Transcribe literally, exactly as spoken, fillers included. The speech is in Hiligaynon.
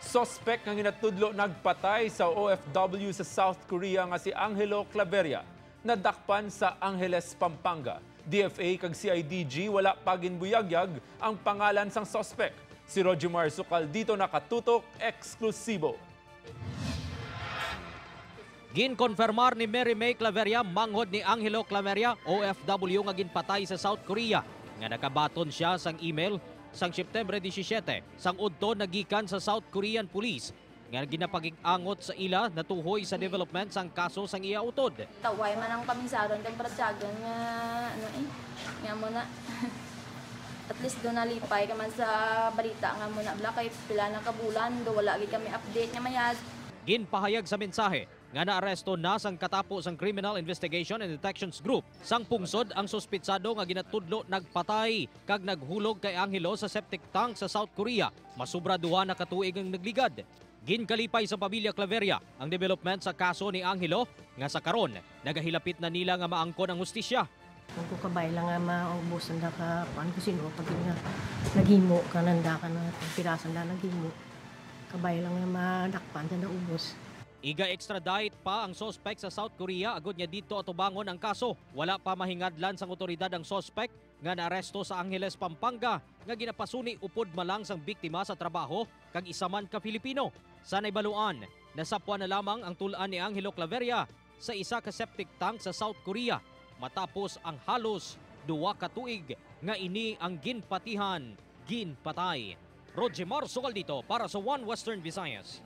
Suspek nga ginatudlo nagpatay sa O F W sa South Korea nga si Angelo Claveria nadakpan sa Angeles, Pampanga. D F A kag C I D G wala pa ginbuyagyag ang pangalan sang suspek. Si Rojimar Sukal dito nakatutok, eksklusibo. Ginkonfirmar ni Mary May Claveria, manghod ni Angelo Claveria, O F W nga ginpatay sa South Korea, nga nakabaton sia sang email sang September disisiete, sang udto nagikan sa South Korean Police nga ginapakig-angot sa ila natuhoy sa development sang kaso sang iya utod. Taway man ang kabinsaron kang paratyagan nga ano eh, nga mo na at least do nalipay ka man sa balita nga mo na bla kay pila na kabulan do wala gid kami update nga mayad. Ginpahayag sa mensahe nga naaresto na sang katapo sang Criminal Investigation and Detections Group sang pungsod ang suspitsado nga ginatudlo nagpatay kag naghulog kay Angelo sa septic tank sa South Korea masubra duha na ka tuig ang nagligad. Ginkalipay sa pamilya Claveria ang development sa kaso ni Angelo nga sa karon nagahilapit na nila nga maangkon ang hustisya. Kung ko kabay lang nga maubos ang daka kuan ko sino pag nga naghimo ka nanda ka na pirasan na naghimo. Kabay lang nga madakpan sa naubos. Iga-extradite pa ang suspect sa South Korea agod nga didto atubangon ang kaso. Wala pa mahingadlan sang otoridad ang suspect nga naaresto sa Angeles, Pampanga nga ginapasuni upod malang sang biktima sa trabaho kag isa man ka Filipino. Sa naibaluan, nasapwan na lamang ang tul-an ni Angelo Claveria sa isa ka septic tank sa South Korea matapos ang halos duwa ka tuig nga ini ang ginpatihan, ginpatay. Rojimar Sukaldito para sa One Western Visayas.